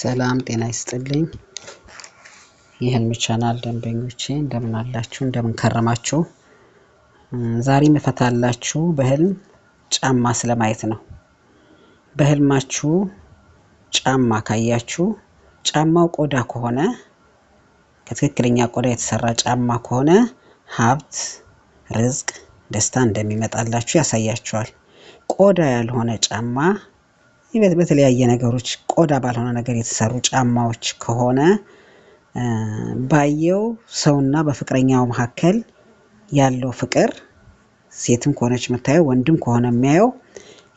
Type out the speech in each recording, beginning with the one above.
ሰላም ጤና ይስጥልኝ። የህልም ቻናል ደንበኞቼ እንደምን አላችሁ? እንደምን ከረማችሁ? ዛሬ የምፈታላችሁ በህልም ጫማ ስለማየት ነው። በህልማችሁ ጫማ ካያችሁ ጫማው ቆዳ ከሆነ፣ ከትክክለኛ ቆዳ የተሰራ ጫማ ከሆነ ሀብት፣ ርዝቅ፣ ደስታ እንደሚመጣላችሁ ያሳያችኋል። ቆዳ ያልሆነ ጫማ፣ በተለያየ ነገሮች ቆዳ ባልሆነ ነገር የተሰሩ ጫማዎች ከሆነ ባየው ሰውና በፍቅረኛው መካከል ያለው ፍቅር፣ ሴትም ከሆነች የምታየው ወንድም ከሆነ የሚያየው፣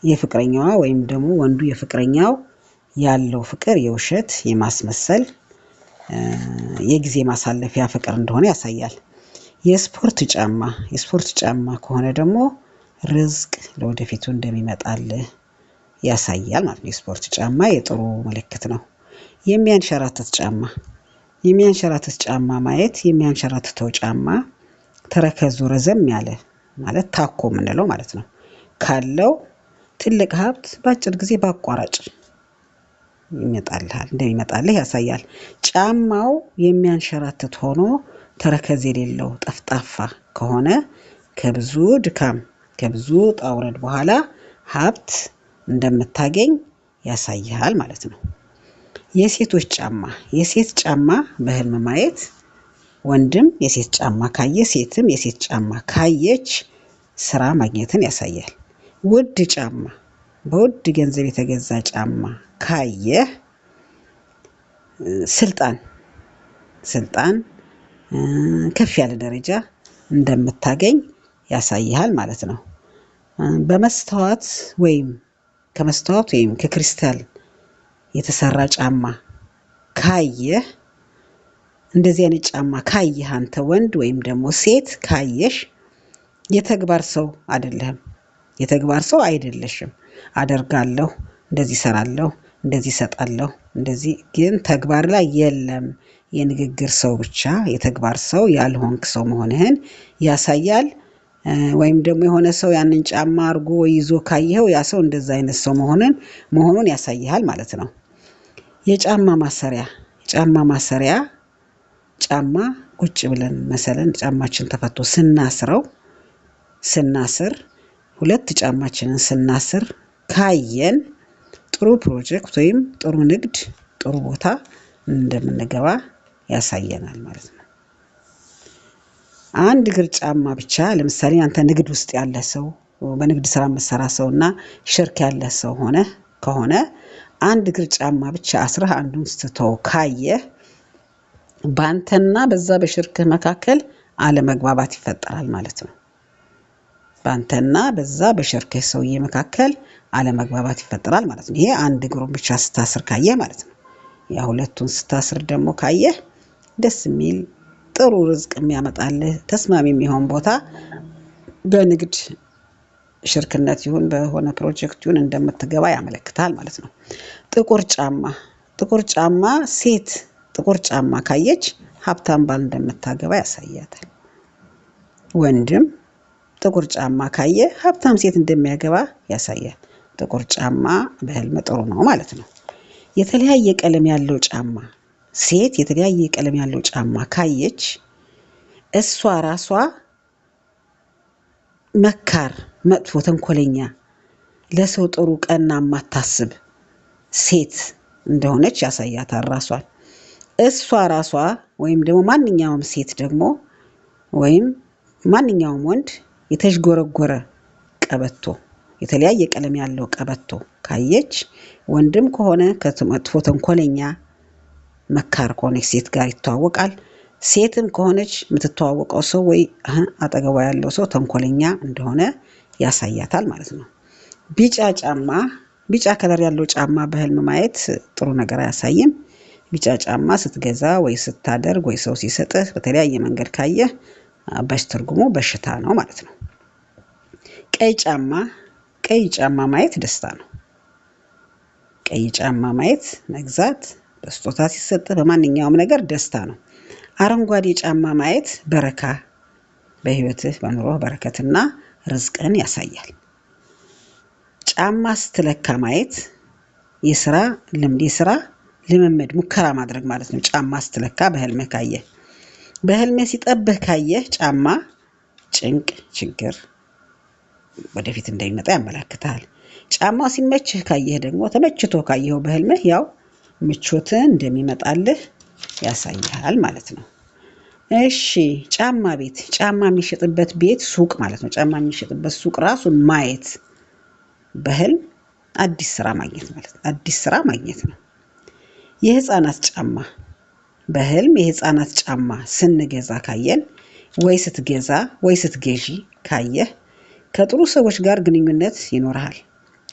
የፍቅረኛዋ ወይም ደግሞ ወንዱ የፍቅረኛው ያለው ፍቅር የውሸት፣ የማስመሰል፣ የጊዜ ማሳለፊያ ፍቅር እንደሆነ ያሳያል። የስፖርት ጫማ ከሆነ ደግሞ ርዝቅ ለወደፊቱ እንደሚመጣልህ ያሳያል ማለት ነው። የስፖርት ጫማ የጥሩ ምልክት ነው። የሚያንሸራትት ጫማ ማየት፣ የሚያንሸራትተው ጫማ ተረከዙ ረዘም ያለ፣ ማለት ታኮ የምንለው ማለት ነው፣ ካለው ትልቅ ሀብት በአጭር ጊዜ በአቋራጭ ይመጣልሃል እንደሚመጣልህ ያሳያል። ጫማው የሚያንሸራትት ሆኖ ተረከዝ የሌለው ጠፍጣፋ ከሆነ ከብዙ ድካም፣ ከብዙ ውጣ ውረድ በኋላ ሀብት እንደምታገኝ ያሳይሃል ማለት ነው። የሴቶች ጫማ፣ የሴት ጫማ በህልም ማየት፣ ወንድም የሴት ጫማ ካየ ሴትም የሴት ጫማ ካየች ስራ ማግኘትን ያሳያል። ውድ ጫማ፣ በውድ ገንዘብ የተገዛ ጫማ ካየህ ስልጣን፣ ከፍ ያለ ደረጃ እንደምታገኝ ያሳይሃል ማለት ነው። በመስተዋት ወይም ከመስተዋት ወይም ከክሪስታል የተሰራ ጫማ ካየህ፣ እንደዚህ አይነት ጫማ ካየህ አንተ ወንድ ወይም ደግሞ ሴት ካየሽ የተግባር ሰው አይደለህም። የተግባር ሰው አይደለሽም። አደርጋለሁ፣ እንደዚህ እሰራለሁ፣ እንደዚህ እሰጣለሁ፣ እንደዚህ ግን ተግባር ላይ የለም። የንግግር ሰው ብቻ፣ የተግባር ሰው ያልሆንክ ሰው መሆንህን ያሳያል። ወይም ደግሞ የሆነ ሰው ያንን ጫማ አድርጎ ወይ ይዞ ካየኸው ያ ሰው እንደዛ አይነት ሰው መሆኑን ያሳይሃል ማለት ነው። የጫማ ማሰሪያ፣ ጫማ ቁጭ ብለን መሰለን ጫማችን ተፈቶ ስናስረው፣ ስናስር፣ ሁለት ጫማችንን ስናስር ካየን ጥሩ ፕሮጀክት ወይም ጥሩ ንግድ፣ ጥሩ ቦታ እንደምንገባ ያሳየናል ማለት ነው። አንድ እግር ጫማ ብቻ፣ ለምሳሌ አንተ ንግድ ውስጥ ያለ ሰው፣ በንግድ ስራ የምትሰራ ሰው እና ሽርክ ያለ ሰው ሆነ ከሆነ አንድ እግር ጫማ ብቻ አስረህ አንዱን ስትተው ካየህ በአንተና በዛ በሽርክህ መካከል አለመግባባት ይፈጠራል ማለት ነው። በአንተና በዛ በሽርክህ ሰውዬ መካከል አለመግባባት ይፈጠራል ማለት ነው። ይሄ አንድ እግሩን ብቻ ስታስር ካየህ ማለት ነው። ያ ሁለቱን ስታስር ደግሞ ካየህ ደስ የሚል ጥሩ ርዝቅ የሚያመጣልህ ተስማሚ የሚሆን ቦታ በንግድ ሽርክነት ይሁን በሆነ ፕሮጀክት ይሁን እንደምትገባ ያመለክታል ማለት ነው። ጥቁር ጫማ፣ ሴት ጥቁር ጫማ ካየች ሀብታም ባል እንደምታገባ ያሳያታል። ወንድም ጥቁር ጫማ ካየ ሀብታም ሴት እንደሚያገባ ያሳያል። ጥቁር ጫማ በህልም ጥሩ ነው ማለት ነው። የተለያየ ቀለም ያለው ጫማ፣ ሴት የተለያየ ቀለም ያለው ጫማ ካየች እሷ ራሷ መካር፣ መጥፎ፣ ተንኮለኛ፣ ለሰው ጥሩ ቀና የማታስብ ሴት እንደሆነች ያሳያታል ራሷን። እሷ ራሷ ወይም ደግሞ ማንኛውም ሴት ደግሞ ወይም ማንኛውም ወንድ የተዥጎረጎረ ቀበቶ፣ የተለያየ ቀለም ያለው ቀበቶ ካየች ወንድም ከሆነ ከመጥፎ፣ ተንኮለኛ፣ መካር ከሆነች ሴት ጋር ይተዋወቃል። ሴትም ከሆነች የምትተዋወቀው ሰው ወይ አጠገቧ ያለው ሰው ተንኮለኛ እንደሆነ ያሳያታል ማለት ነው። ቢጫ ጫማ፣ ቢጫ color ያለው ጫማ በህልም ማየት ጥሩ ነገር አያሳይም። ቢጫ ጫማ ስትገዛ ወይ ስታደርግ ወይ ሰው ሲሰጥህ በተለያየ መንገድ ካየህ በትርጉሙ በሽታ ነው ማለት ነው። ቀይ ጫማ ማየት ደስታ ነው። ቀይ ጫማ ማየት፣ መግዛት፣ በስጦታ ሲሰጥህ፣ በማንኛውም ነገር ደስታ ነው። አረንጓዴ ጫማ ማየት በረካ፣ በህይወትህ በኑሮህ በረከትና ርዝቅን ያሳያል። ጫማ ስትለካ ማየት የስራ ልምድ፣ የስራ ልምምድ ሙከራ ማድረግ ማለት ነው። ጫማ ስትለካ በህልምህ ካየህ፣ በህልምህ ሲጠብህ ካየህ ጫማ ጭንቅ፣ ችግር ወደፊት እንደሚመጣ ያመላክታል። ጫማው ሲመችህ ካየህ ደግሞ ተመችቶ ካየኸው በህልምህ ያው ምቾትን እንደሚመጣልህ ያሳይሃል ማለት ነው። እሺ ጫማ ቤት፣ ጫማ የሚሸጥበት ቤት ሱቅ ማለት ነው። ጫማ የሚሸጥበት ሱቅ ራሱን ማየት በህልም አዲስ ስራ ማግኘት ማለት ነው። አዲስ ስራ ማግኘት ነው። የህፃናት ጫማ በህልም የህፃናት ጫማ ስንገዛ ካየን ወይ ስትገዛ ወይ ስትገዢ ካየህ ከጥሩ ሰዎች ጋር ግንኙነት ይኖርሃል።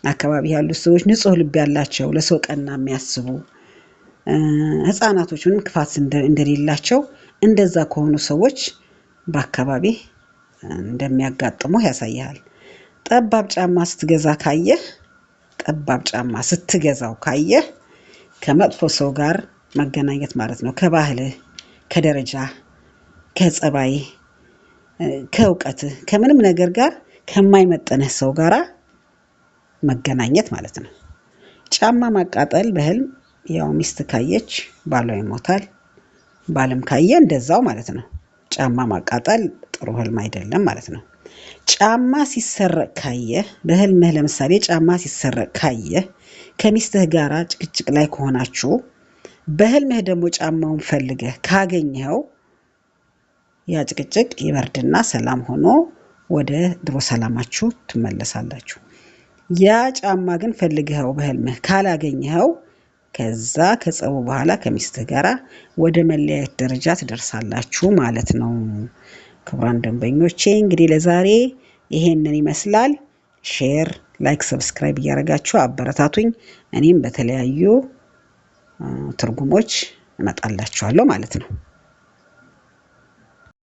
አካባቢ ያሉት ሰዎች ንጹህ ልብ ያላቸው፣ ለሰው ቀና የሚያስቡ፣ ህፃናቶች ምንም ክፋት እንደሌላቸው እንደዛ ከሆኑ ሰዎች በአካባቢ እንደሚያጋጥሙህ ያሳይሃል። ጠባብ ጫማ ስትገዛ ካየህ ጠባብ ጫማ ስትገዛው ካየህ ከመጥፎ ሰው ጋር መገናኘት ማለት ነው። ከባህልህ፣ ከደረጃ፣ ከጸባይህ፣ ከእውቀትህ፣ ከምንም ነገር ጋር ከማይመጥንህ ሰው ጋራ መገናኘት ማለት ነው። ጫማ ማቃጠል በህልም ያው ሚስት ካየች ባሏ ይሞታል። ባልም ካየ እንደዛው ማለት ነው። ጫማ ማቃጠል ጥሩ ህልም አይደለም ማለት ነው። ጫማ ሲሰረቅ ካየህ በህልምህ ለምሳሌ ጫማ ሲሰረቅ ካየህ ከሚስትህ ጋራ ጭቅጭቅ ላይ ከሆናችሁ በህልምህ ደግሞ ጫማውን ፈልገህ ካገኘኸው ያ ጭቅጭቅ ይበርድና ሰላም ሆኖ ወደ ድሮ ሰላማችሁ ትመለሳላችሁ። ያ ጫማ ግን ፈልገኸው በህልምህ ካላገኘኸው ከዛ ከጸቡ በኋላ ከሚስትህ ጋራ ወደ መለያየት ደረጃ ትደርሳላችሁ ማለት ነው። ክቡራን ደንበኞቼ እንግዲህ ለዛሬ ይሄንን ይመስላል። Share፣ like፣ subscribe እያደረጋችሁ አበረታቱኝ። እኔም በተለያዩ ትርጉሞች እመጣላችኋለሁ ማለት ነው።